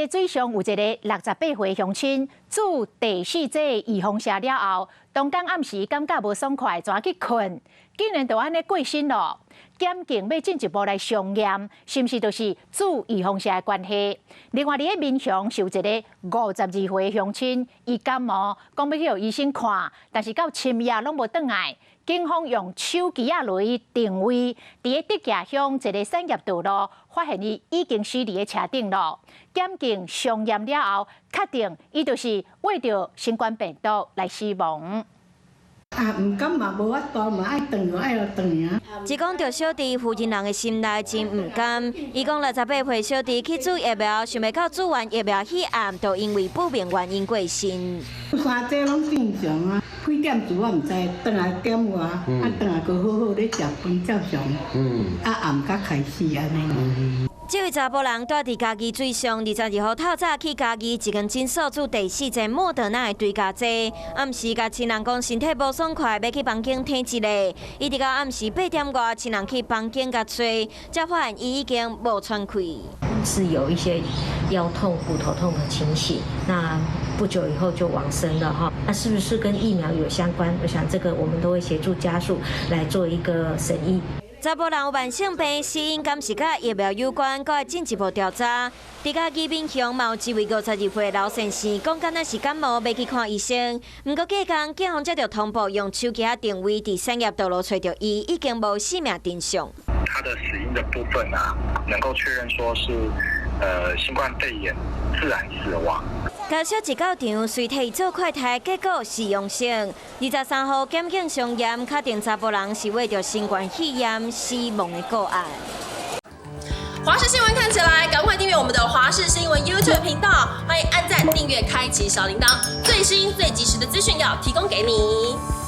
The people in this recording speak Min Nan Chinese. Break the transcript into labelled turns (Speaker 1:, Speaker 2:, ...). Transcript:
Speaker 1: 佇水上有一个68歲鄉親注第四劑預防射了後，當天暗時感覺無爽快，就去睏，竟然就按呢過身囉。檢警欲進一步來相驗，是毋是就是注預防射的關係？另外，佇咧民雄是有一个52歲鄉親，伊感冒，講欲去予醫生看，但是到深夜攏無轉來。警方用手機仔來定位，佇咧竹崎鄉一个產業道路，發現伊已經死佇咧車頂囉。檢警相驗了後，確定伊就是秽著新冠病毒來死亡。
Speaker 2: 啊，毋甘嘛，無法度嘛，愛轉就愛轉啊。
Speaker 3: 一講著小弟附近人的心內真毋甘。伊講68歲小弟去注疫苗，想袂到注完疫苗彼暗，就因為不明原因過身。
Speaker 2: 三劑攏正常啊，幾點注我毋知，轉來點外，啊轉來閣好好咧食飯照常，啊暗才開始按呢。
Speaker 3: 這位查埔人住佇嘉義水上，22號透早去嘉義一間診所注第四劑莫德納的追加劑，暗時共親人講身體無爽快，欲去房間停一下。一直到暗時8點外，親人去房間共揣，才發現伊已經無喘氣。
Speaker 4: 是有一些腰痛、骨頭痛的情形，那不久以後就往生了哈。那是不是跟疫苗有相關？我想這個我們都會協助家屬來做一個審議。
Speaker 3: 查埔人有慢性病，死因敢是佮疫苗有關，閣愛進一步調查。佇嘉義民雄嘛有一位52歲老先生，講敢若是感冒，欲去看醫生。毋過隔工，警方接著通報，用手機仔定位，佇產業道路揣著伊，已經無生命徵象。
Speaker 5: 他的死因的部分啊，能夠確認說是新冠肺炎自然死亡。
Speaker 3: 家屬一到場，隨替伊做快篩，結果是陽性。23號檢警相驗，確定查埔人是秽著新冠肺炎死亡的個案。
Speaker 6: 華視新聞看起來，趕快訂閱我們的華視新聞 YouTube 頻道，歡迎按讚、訂閱、開啟小鈴鐺，最新最及時的資訊要提供給你。